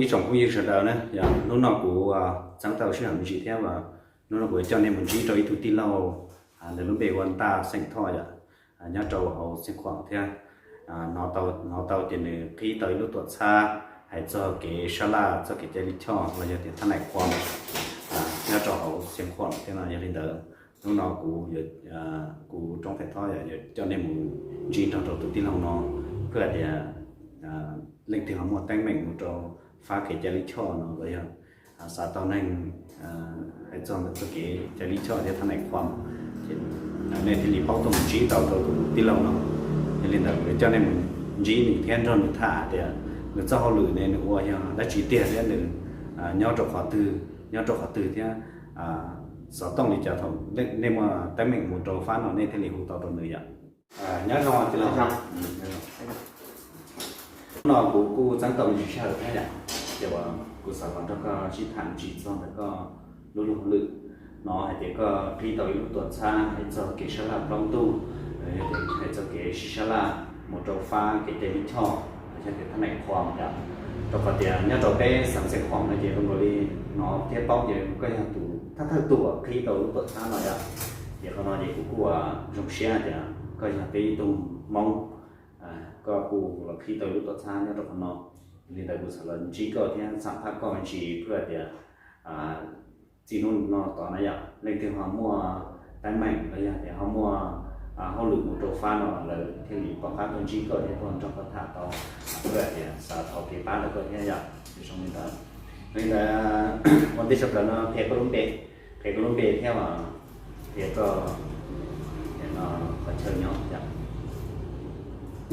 Ib tsoom phooj ywg sawv daws na, yog hnub no kuv txeeb tau sij hawm me ntsis thiab, hnub no kuv coj nej mus ntsib rau ib tug tij laug, nws lub npe hu ua Ntaj xeem Thoj yom, nyob rau hauv Xeev Khuam thiab. Hnov tau ces nws qhib tau ib lub tuam txhab hais txog kev sab laj, txog kev cai lij choj los yog tias thab nais khua nyob rau hauv Xeev Khuam thiab no. Yog li ntawd, hnub no kuv, kuv Roob Thaiv Thoj yuav coj nej mus ntsib nrog rau tus tij laug no, pliag tias leej twg ho muaj teeb meem mus rau fab kev cai lij choj no los yog xav tau neeg hais txog ntawm txoj kev cai lij choj thiab thab nais khua, nej thiaj li paub tuaj mus ntsib tau rau tus tij laug no. Yog li ntawd kuv yuav coj nej mus ntsib nws thiab nrog nws tham tias nws txoj hauj lwm ne nws ua yog dab tsi tiag thiab nws nyob rau qhov twg, nyob rau qhov twg thiab xov tooj li cas thaum nej muaj teeb meem mus rau fab no nej thiaj li hu tau rau nws yom. Nyob zoo tij laug. Hnub no kuv kuj txeeb tau me ntsis sij hawm thiab yom, ces kuv xav los nrog koj sib tham me ntsis txog ntawm koj lub luag hauj lwm no hais tias koj qhib tau ib lub tuam txhab hais txog kev sab laj plaub ntug, yog tias hais txog kev sib sab laj mus rau fab kev cai lij choj, yog tias thab nais khua yom. Rau qhov tias nyob rau peb xeev Xeev Khuam no ces zoo nkaus li hnov thiab paub tias koj yog tus thawj thawj tus uas qhib tau lub tuam txhab no yom. Ces qhov no ces kuv kuj zoo siab tias koj yog peb ib tug Hmoob, koj kuj los qhib tau lub tuam txhab nyob rau qhov no. Li ntawd kuv xav los ntsib koj thiab xam phaj koj me ntsis pliag tias txij hnub no tod na yom, leej twg ho muaj teeb meem los yog tias ho muaj hauj lwm mus rau fab no lawv thiaj li pom qab tuaj ntsib koj thiab tuaj nrog koj tham tau, pliag tias xav thov kev pab ntawm koj thiab yom. Zoo li ntawd, li ntawd ua ntej sawv daws no qhia koj lub npe, qhia koj lub npe thiab qhia koj qhov chaw nyob yom.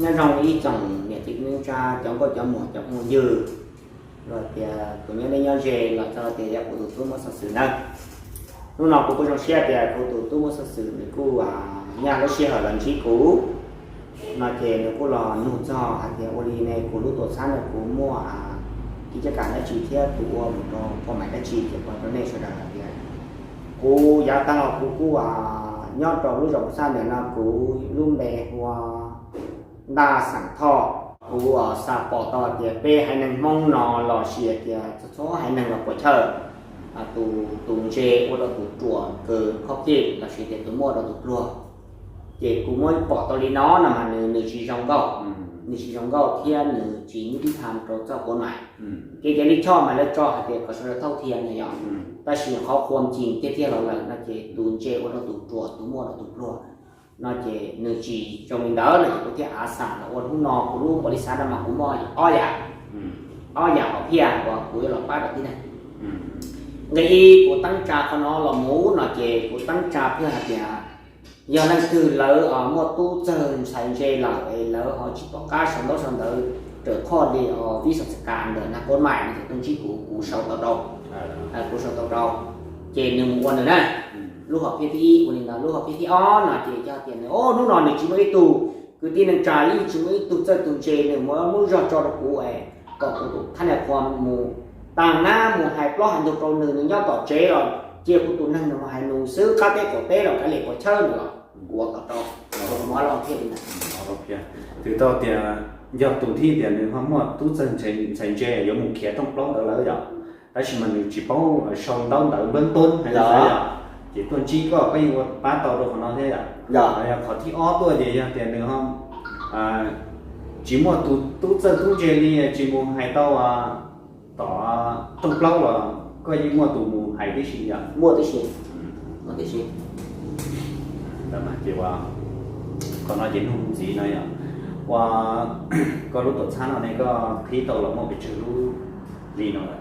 Nyob zoo ib tsoom niam txiv kwv tij neej tsa, cov nkauj cov muam cov phooj ywg, los tias tus nyob deb nyob ze los txog tias yog kuv tus tub muab xov xwm nawb. Hnub no kuv kuj zoo siab tias kuv tus tub muab xov xwm nws kuj nyiag lub sij hawm los ntsib kuv no ces nws kuj los nug txog hais tias ua li ne kuv lub tuam txhab no kuv muaj kev cai kam dab tsi thiab kuv ua mus rau pua maim dab tsi ces pom rau nej sawv daws hais tias kuv yav tag los kuv kuj nyob rau lub zos Pub Xab ntawm no, kuv lub npe hu ua Ntaj Xeem Thoj. Kuv xav pom tau tias peb haiv neeg Hmoob no los sis tias txhua txhua haiv neeg los puas chawj, tus tus ntse ua rau tus ruam kawg khob kej los sis tias tus muaj rau tus pluag. Ces kuv muab pom tau li no no mas nws nws tsis zoo nkauj, nws tsis zoo nkauj thiab nws tsis nyiam tib tham rau txoj kua maim. Kev cai lij choj mas lawv tso hais tias kom sawv daws thauj thiab no yom, tab sis qhov qhuam cim tiag tiag los lawm no ces tus ntse ua rau tus ruam, tus muaj rau tus pluag no ces nws tsis zoo li ntawd no ces kuv thiaj av xam los ua hnub no kuv lub npaum li xav no mas kuv muaj ob yam, ob yam hom phiaj uas kuv yuav los pab rau tib neeg. Nqe ib, kuv teeb tsa qhov no los mus no ces kuv teeb tsa pliag hais tias yog leej twg lawv muaj tub txawg ntxhais ntse lawm es lawv ho tsis pom qab sau ntaub sau ntawv raws qhoj li os vib xas xas kas ntawm nag kos maim no ces tuaj ntsib kuv, kuv sau tau rau, kuv sau tau rau, ces nws mus ua nws na. Lub hom phiaj thib ib ua li ntawd, lub hom phiaj thib ob no ces yog tias nws, o, hnub no nws tsis muaj ib tug kwv tij neej tsa, yeej tsis muaj ib tug txawj tus ntse, nws muab lub zog tso rau kuv es kom kuv tus thab nais qhuas mus taag nab mus hais plaub hais ntug rau nws, nws nyob tom tsev los cia kuv tus neeg nws mus hais nws xwb, qab teb qaum teb los kav liam puas chawj nws los kuv ua kom tau. Kuv muab ob lub hom phiaj li ntawd. Twb tau tias yog tus thib tias nws ho muaj tub txawg ntxhais ntse yuav mus khiav rooj plaub ntawd lawm yom, tab sis mas nws tsis paub sau ntaub ntawv npawb npawb hais li ntawd yom, ces tuaj ntsib koj, koj yeej ua pab tau rau qhov no thiab yom. Yog qhov thib ob tuaj ces yog tias nws ho tsis muaj tus tub txawj tub ntse li, tsis mus hais tau tom rooj plaub los koj yeej muaj tus mus hais tib si yom. Muaj tib si, muaj tib si. Ntawd mas ces ua, qhov no ces nug ntxiv no yom, ua, koj lub tuam txhab no ne koj qhib tau los muaj pes tsawg lub li no lawm?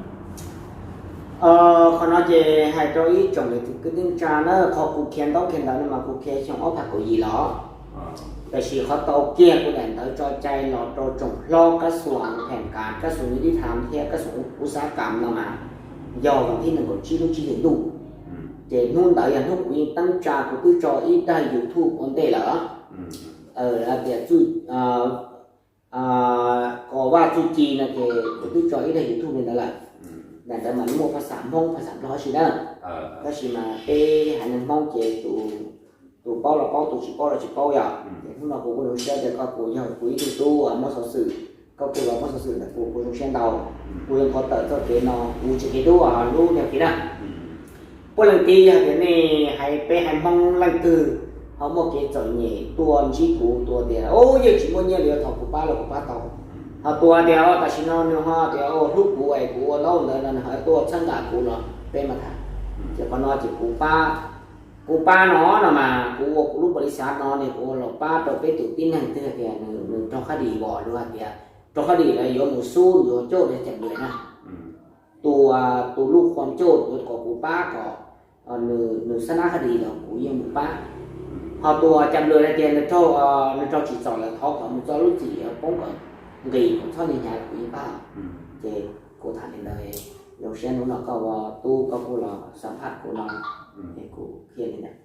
Qhov no ces hais rau ib tsoom niam txiv kwv tij neej tsa na, qhov kuv khiav ntaub khiav ntawv no mas kuv khiav xyoo ob phav kaum yim los, tab sis qhov tau kiag kuv daim ntawv tso cai los rau tsoom hlob kab xus pheem kav, kab xus nyiv tib tham thiab kab xus ub xab kam no mas yog vas thib nees nkaum tsib lub tsib hlis ntuj. Ces hnub ntawd yog hnub kuv yeej teeb tsa, kuv twb tso ib daim YouTube ua ntej lawm, tias txuj, qos vaj txuj ci no ces kuv twb tso ib daim YouTube li ntawd lawm. Daim ntawd mas muaj phaj xas Hmoob phaj xas Nplog si na, tab sis mas peb haiv neeg Hmoob ces tus paub los paub, tus tsis paub los tsis paub yom. Ces hnub no kuv kuj zoo siab tias koj kuj yog kuv ib tug tub muab xov xwm, Koj kuj los muab xov xwm ntawm kuv, kuv zoo siab ntau. Kuv yuav qhov tawm txoj kev no, kuv tsis kev dub lub niag kev na. Puav leej tib yog tias nej hais, peb hais Hmoob leej twg ho muaj kev txom nyem tuaj ntsib kuv, tuaj tias, o, yeej tsis muaj nyiaj li, thov kuv pab los kuv pab tau. Ho tuaj tias, o, tam sim no nws ho tias, o, hlub kuv es kuv ua laub ntawd no nws ho tuaj txhawb nqa kuv los peb mam tham. Ces qhov no ces kuv pab, kuv pab no no mas kuv ua kuv lub npaum li xav no ne, kuv ua los pab rau peb tus tib neeg twg tias nws raug qhab dis vos, luag hais tias raug qhab dis lawm yuav mus xub yuav coj li cam lwm na. Tus, tus lub qhov coj yuav kom kuv pab kom nws xab nab qhab dis los kuv yeej mus pab. Ho tus cam lwm hais tias nws raug, nws raug tsim txom lawm thov kom mus txo lub txim poob kom nqis kom txhob nyiag hnyav los kuv yeej pab. Ces kuv tham li ntawd, zoo siab hnub no koj ua tub koj kuj los xam phaj kuv no, es kuv qhia li ntawd.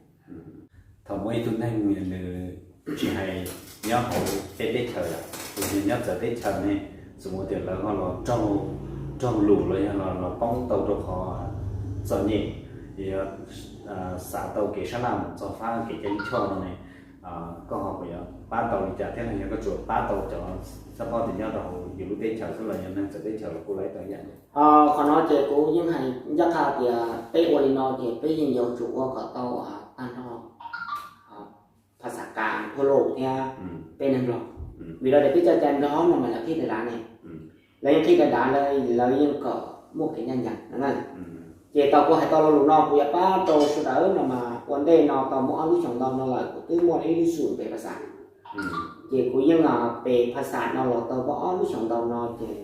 Thaum muaj ib tug neeg nws tsis hais nyob hauv tej teb chaws, tus nyob txawv teb chaws ne, txawm tias lawv ho los raug lus los yog los poob tau rau qhov txom nyem, yuav xav tau kev sab laj mus txog fab kev cai choj no ne, koj ho puas yuav pab tau li cas thiab no, yog koj tsuas pab tau cov xab phob tias nyob rau hauv yus lub teb chaws xwb los yog neeg txawv teb chaws los kuj laib tau ib yam? Qhov no ces kuv yeej hais ncaj qha tias peb ua li no ces peb yeej yuav tsum ua kom tau tag nrho phas xas kas thua lus thiab peb neeg Nplog. Vim rau tias peb cov cai Nplog no mas lawv qhib dav dav ne, lawv yeej qhib dav dav, lawv yeej kom muaj kev ncaj ncees no na. Ces tau kuv hais tau lo lus no kuv yuav pab rau sawv daws no mas ua ntej no tau muaj ob lub xyoos ntau no lawm kuv twb muaj ib lub xum pem phas xas. Ces kuv yeej pem phas xas no los tau muaj ob lub xyoos ntau no ces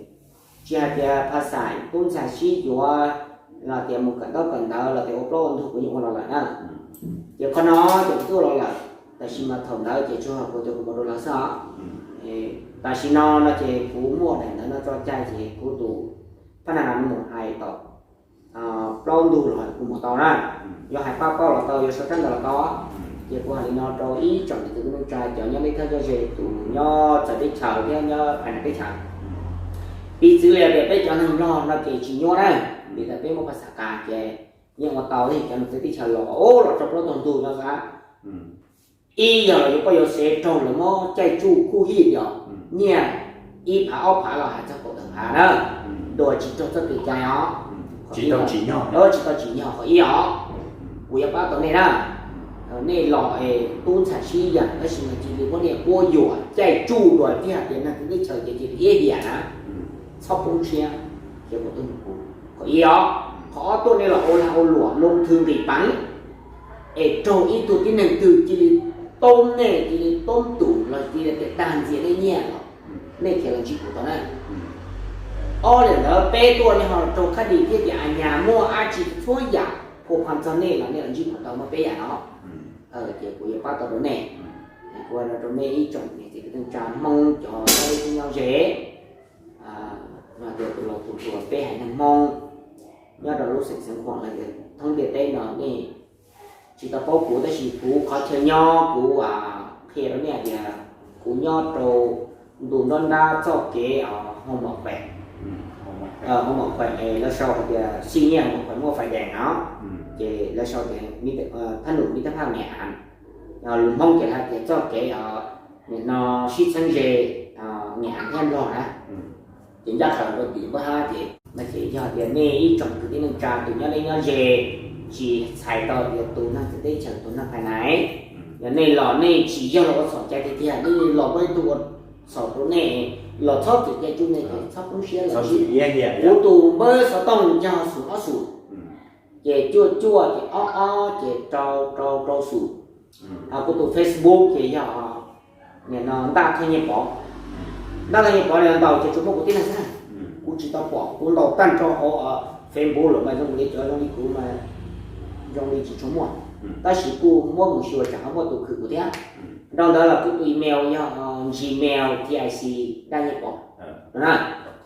tsis hais tias phas xas tub ntxhais sib yuav los tias mus kawm ntaub kawm ntawv los tias ua plaub ua ntug kuv yeej ua los lawm na. Ces qhov no ces kuv twb ua los lawm, tab sis mas thaum ntawd ces tsuas yog kuv tias kuv mus rau lawv xwb os. Tam sim no no ces kuv muaj daim ntawv no tso cai ces kuv tus phab nab no mus hais tau plaub ntug los kuv mus tau na. Yuav hais pab paub los tau, yuav sau tsab ntawv los tau. Ces kuv hais li no rau ib tsoom niam txiv kwv tij neej tsa cov nyob deb thaj ze, tus nyob txawv teb chaws thiab nyob phais nram teb chaws. Piv txwv li tias peb cov neeg Nplog no ces tsis nyuaj na, vim tias peb muaj phas xas kas ces yeej ua tau thiab. Cov niam txiv teb chaws los ua los rau plaub tog ntug no xav, ib yog los yuav poj yuav sev raug lawv muab caij tsuj khuj hij yos nyiaj ib phav ob phav los hais txog kaum tawm phav na, dua tsis raug txoj kev cai os. Tsis tau tsim nyog qhov ib os. Kuv yuav pab tau nej na. Nej los es tub ntxhais sib yaim tab sis mas cia li muab niam quab yuam caij tsuj dua thiab hais tias neeg txawv teb chaws ces cia li iab hiam na, txhob poob siab, ces kuv tuaj mus kuv qhov ib os. Qhov ob tuaj nej los ua lag ua luam loo thw nqis peev es raug ib tug tib neeg twg cia li toob nej, cia li toob tus los cia li tias dag ntxias nej nyiaj los nej khiav los ntsib kuv tau na. Ob li ntawd peb tuaj nej ho raug qhab dis thiab tias a nyas muaj dab tsi txhua yam phua pha txog nej los nej los ntsib kuv tau, muaj peb yam no. Ces kuv yuav pab tau rau nej. Kuv hais no rau nej ib tsoom niam txiv kwv tij neej tsa Hmoob cov nyob deb nyob ze, no tias tus laus tus hluas peb haiv neeg Hmoob nyob rau lub xeev Xeev Khuam los yog thoob ntiaj teb no nej tsis tau paub kuv tab sis kuv qhov chaw nyob kuv qhia rau nej hais tias kuv nyob rau ntu nruab nrab txoj kev Hoo Mom Khuem. Hoo Mom Khuem lawv sau hais tias xij nyiaj Hoo Mom Khuem muaj fais dees no, ces lawv sau tias thab num mib tab phaj Nyiam Av. Lus Hmoob ces hais tias txoj kev nim no sib txheeb ze Nyiam Av thiab Nplog na. Ces ncaj qha rau tim npawb hab ces no ces yog tias nej ib tsoom kwv tij neej tsa tus nyob deb nyob ze tsis txhais tau tias tus neeg txawv teb chaws tus neeg phais nais, yog nej los nej tsis yog los ua txhaum cai tiag tiag, nej los muaj ib tug ua txhaum rau nej los txhob txwm cai tsuj nej ces txhob poob siab los. Kuv tus npawb xov tooj yog xum ob xum, ces cuaj cuaj ces ob ob ces rau rau rau xum. Kuv tus Facebook ces yog nim no Ntaj Thaj Nyiaj Pov. Ntaj Thaj Nyiaj Pov no ntaus ces tsuas muaj kuv tib leeg xwb. Kuv tsis tau pom, kuv ntaus tag nrho hauv Facebook lawm mas zoo li cov zoo li kuv mas zoo li tsis tshua muaj. Tab sis kuj muab mus xyuas tsam ho muaj tus khwm kuv thiab. Nrau ntawd los kuv tus email yog Gmail T I C Ntaj Nyiaj Pov na,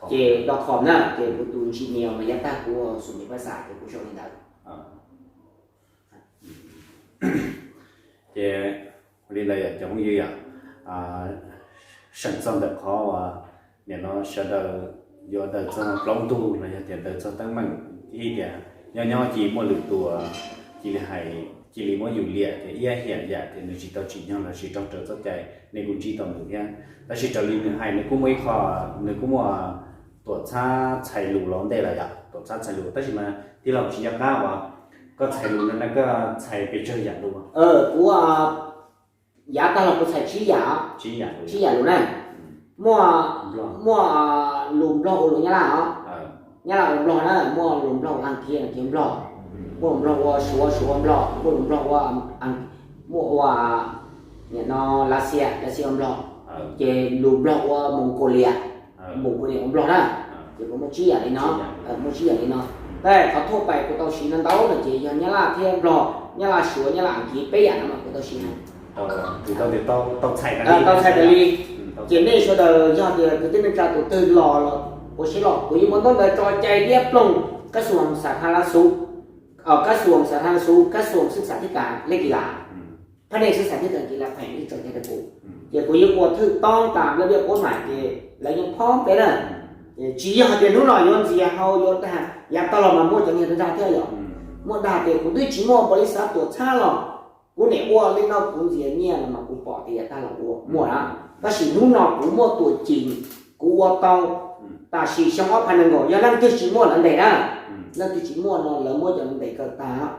ces dot com na, ces kuv tus Gmail mas yav tag kuv xum pem phaj xas ces kuv sau li ntawd. Ces li ntawd yog cov phooj ywg yom, seem txog ntawm qhov uas nim no sawv daws yuav daws txog plaub ntug los yog tias daws txog teeb meem ib tias nyob nyob cia li muaj lwm tus cia li hais cia li muab yus liam tias iab hiam yam tias nws tsis tau tsim nyog los sis raug raws txoj cai, nej kuj ntsib tau nws thiab. Tab sis raws li nws hais nws kuj muaj ib qho, nws kuj muaj tuam txhab txhais lus los ntej lawm yom, tuam txhab txhais lus, tab sis mas tij laug tsis nco qab uas koj txhais lus no na, koj txhais pes tsawg yam lus? Kuv yav tag los kuv txhais tsib yam, tsib yam lus na. Muaj, muaj lus Nplog ua lus Nyab Laj os, Nyab Laj ua Nplog na, muaj lus Nplog ua Askiv, Askiv ua Nplog, muaj lus Nplog ua Suav, Suav ua Nplog, muaj lus Nplog ua, muaj ua, nim no Lav Xias, Lav Xias ua Nplog, ces lus Nplog ua Mongolia, Mongolia ua Nplog na. Ces kuv muaj tsib yam li no, muaj tsib yam li no. Tab qhov thuaj pais kuv tau siv no ntau no ces yog Nyab Laj thiab Nplog, Nyab Laj Suav, Nyab Laj Askiv peb yam no mas kuv tau siv no. Tau txhais tas li. Ces nej sawv daws yog tias kwv tij neej tsa tus twg los los ua siab loj, kuv yuav muab ntaub ntawv tso cai liab ploog, kab xuas xa tha la xuv, kab xuas xa tha la xuv, kab xuas xwb xa thiab tas lej kis las, phab nej xwb xa thiab tas kis las pheem ib tso cai rau kuv. Ces kuv yuav ua thwj toob tas lawv yuav ua mais ces lawv yeej phob peb na. Tsis yog tias hnub no yuav ntxias hau yuav dag, yav tag los mas muaj cov niag dag thiab yom. Muaj dag tias kuv twb tsis muaj npaum li xav tuam txhab los kuv niam ua li no kuv ntxias nyiaj no mas kuv pom tias yav tag los ua muaj na. Tab sis hnub no kuv muaj tuam cim, kuv ua tau. Tam sim xyoo ob phav nees nkaum yog leej twg tsis muaj lawv ntes na, leej twg tsis muaj no lawv muab cov lawv ntes kaw tag,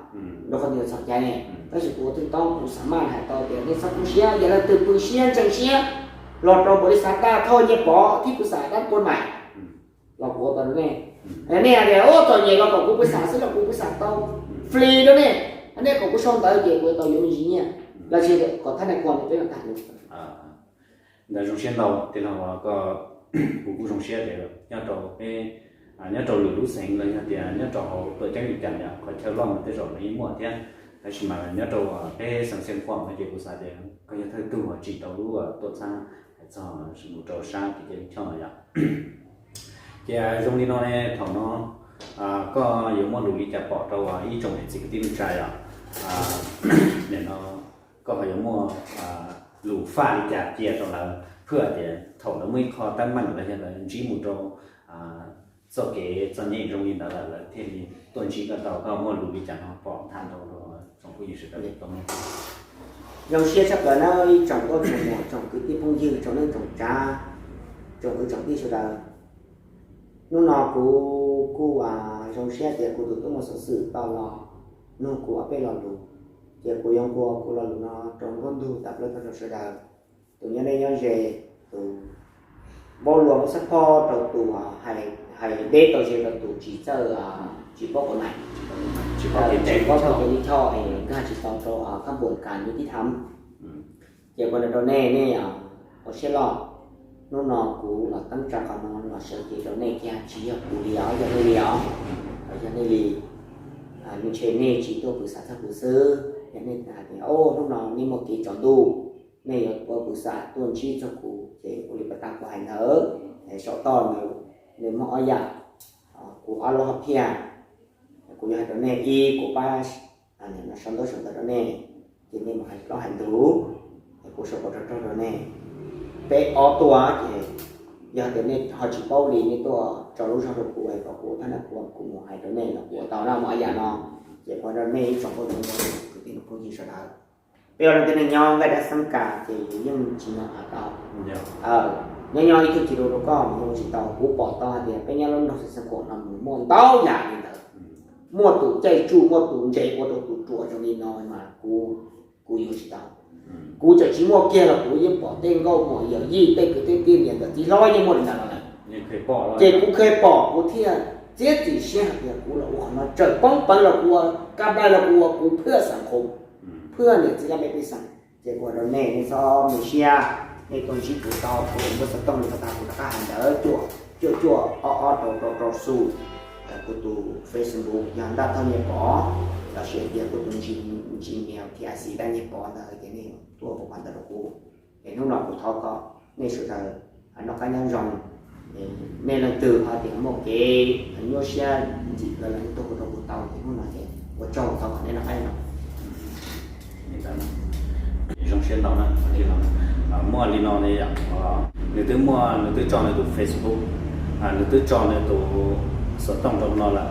rau qhov tias txhaum cai ne. Tab sis kuv ua thwj toob kuv xav maj hais tau tias nej txhob tu siab, yog leej twg pw siab ntseeg siab los rau npaum li xav dag thauj nyiaj pov thiab pw xam dab kua mais los kuv ua tau rau nej. Nej hais tias ua txom nyem los kom kuv pw xam xwb los kuv pw xam tau free rau nej, nej kom kuv sau ntawv ces kuv yuav tau yuav me ntsis nyiaj, los sis kom thab nais khuam peb los tag. Ntawd zoo siab ntau tij laug, koj, kuv kuj zoo siab tias nyob rau peb, nyob rau lwm lub xeev los yog tias nyob rau hauv tuam ceeb li cas yom, qhov chaw loj mas tej zaum los yeej muaj thiab. Tab sis mas nyob rau peb xeev Xiav Khuam no ces kuv xav tias koj yog thawj tug uas tsim tau lub tuam txhab hais txog mus rau sab kev cai lij choj no yom. Ces zoo li no ne, thaum no koj yuav muaj lus li cas pom rau ib tsoom niam txiv kwv tij neej tsa yom? Nim no koj ho yuav muaj lus faj li cas cia rau lawv, phwj tias thaum lawv muaj ib qho teeb meem los yog lawv ntsib mus rau txoj kev txom nyem zoo li ntawd lawm lawv thiaj li tuaj ntsib koj tau, koj muaj lus li cas no pom tham rau tsoom phooj ywg sawv daws tau. Zoo siab tshaj plaws na ib tsoom nkauj tsoom muam, tsoom kwv tij phooj ywg, tsoom neej tsoom tsav, tsoom kwv tsoom tij sawv daws. Hnub no kuv kuj zoo siab tias kuv tus tub muaj xov xwm tau los nug kuv ob peb lo lus, ces kuv yuav nqua kuv lo lus no rau nruab ntug tawm plaws rau sawv daws, tus nyob deb nyob ze, tus paub luag muab xab phob rau tus hais deb tau ze rau tus tsis txawj, tsis paub qhov na, tsis paub txoj kev li choj, nkag tsis tau rau kab npum kas yus tib tham. Ces kuv hais rau nej, nej ua siab loj. Hnub no kuv los teeb tsa qhov no los sawv cev rau nej kiag, tsis yog kuv li os, yog nej li os, yog nej li. Ntshe nej tsis tuaj pw xam txog kuv xwb, yog nej hais tias hnub no nej muaj kev tsaus ntuj, nej yuav ua pw xam tuaj ntsib txog kuv, ces ua li pas tas kuv hais ntawd, saum toj ntawd nws muaj ob yam, kuv ob lub hom phiaj, kuv yuav hais rau nej ib, kuv pab sau ntaub sau ntawv rau nej, ces nej mus hais plaub hais ntug, kuv sau kom rau rau rau nej. Peb ob tuaj ces yog tias nej ho tsis paub li, nej tuaj tso lub zog rau kuv es kom kuv thab nais khuam kuv mus hais rau nej los kuv ua tau na, muaj ob yam no. Ces kuv hais rau nej ib tsoom nkauj tsoom muam, kwv tij phooj ywg sawv daws, peb ua leej tib neeg nyob nqaij dab xeeb kas ces yus yeej tsis nco qab tau. Nyob nyob ib tug tsis rau rau koj mus ua tsis tau, kuv pom tau hais tias peb nyob lub nroog Xeev Khuam no mus muaj ntau yam li ntawd. Muaj tus caij tsuj, muaj tus ntse ua rau tus ruam zoo li no mas kuv, kuv yuav tsis tau. Kuv tseem tsis muaj kiag los kuv yeej pom tej nkauj muam yawm yij tej kwv tij tij niam ntawm txiv hlob yeej muaj li ntawd no lawm. Ces kuv kheev pom kuv thiaj txiav txim siab hais tias kuv los ua qhov no, tseem poob peev los kuv ua, kab nplaig los kuv ua, kuv phwj xeem qhov, phwj niam txiv laj mej pej xeem. Ces kuv hais rau nej, nej txhob me siab, nej tuaj ntsib kuv tau, kuv tus npawb xov tooj li pas tas kuv rov qab hais ntawd, cuaj cuaj ob ob rau rau rau xu, kuv tus Facebook yog Ntaj Thoj Nyiaj Pov, los sis tias kuv tus Gmail T I C Daj Nyiaj Pov ntawd ces nej tuaj ua qhov ntawd rau kuv. Es hnub no kuv thov kom nej sawv daws noj qab nyob zoo, nej leej twg ho tias muaj kev nyuaj siab ntxim plaws los nej tuaj hu rau kuv tau, ces hnub no ces ua tsaug, thov kom nej noj qab nyob zoo. Zoo siab ntau na, muaj li no ne, nws twb muaj, nws twb tso nws tus Facebook, nws twb tso nws tus xov tooj rau no lawm,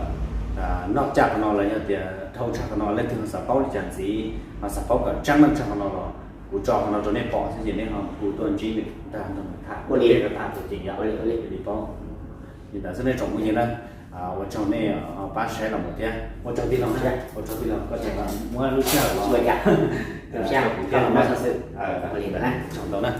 Noj caj qhov no los yog tias dhau tshaj qhov no leej twg ho xav paub li cas ntxiv, ho xav paub kom tseeb meej tshaj qhov no los kuv tso qhov no rau nej pom xwb ces nej ho hu tuaj ntsib nws ntag, nrog nws tham ua li tham tus ceev yom, li paub. Li ntawd xwb nej tsoom phooj ywg na, ua tsaug nej pab saib los mus thiab ua tsaug tij laug, ua tsaug tij laug koj tseem muab lub sij hawm los tsaug ntau na.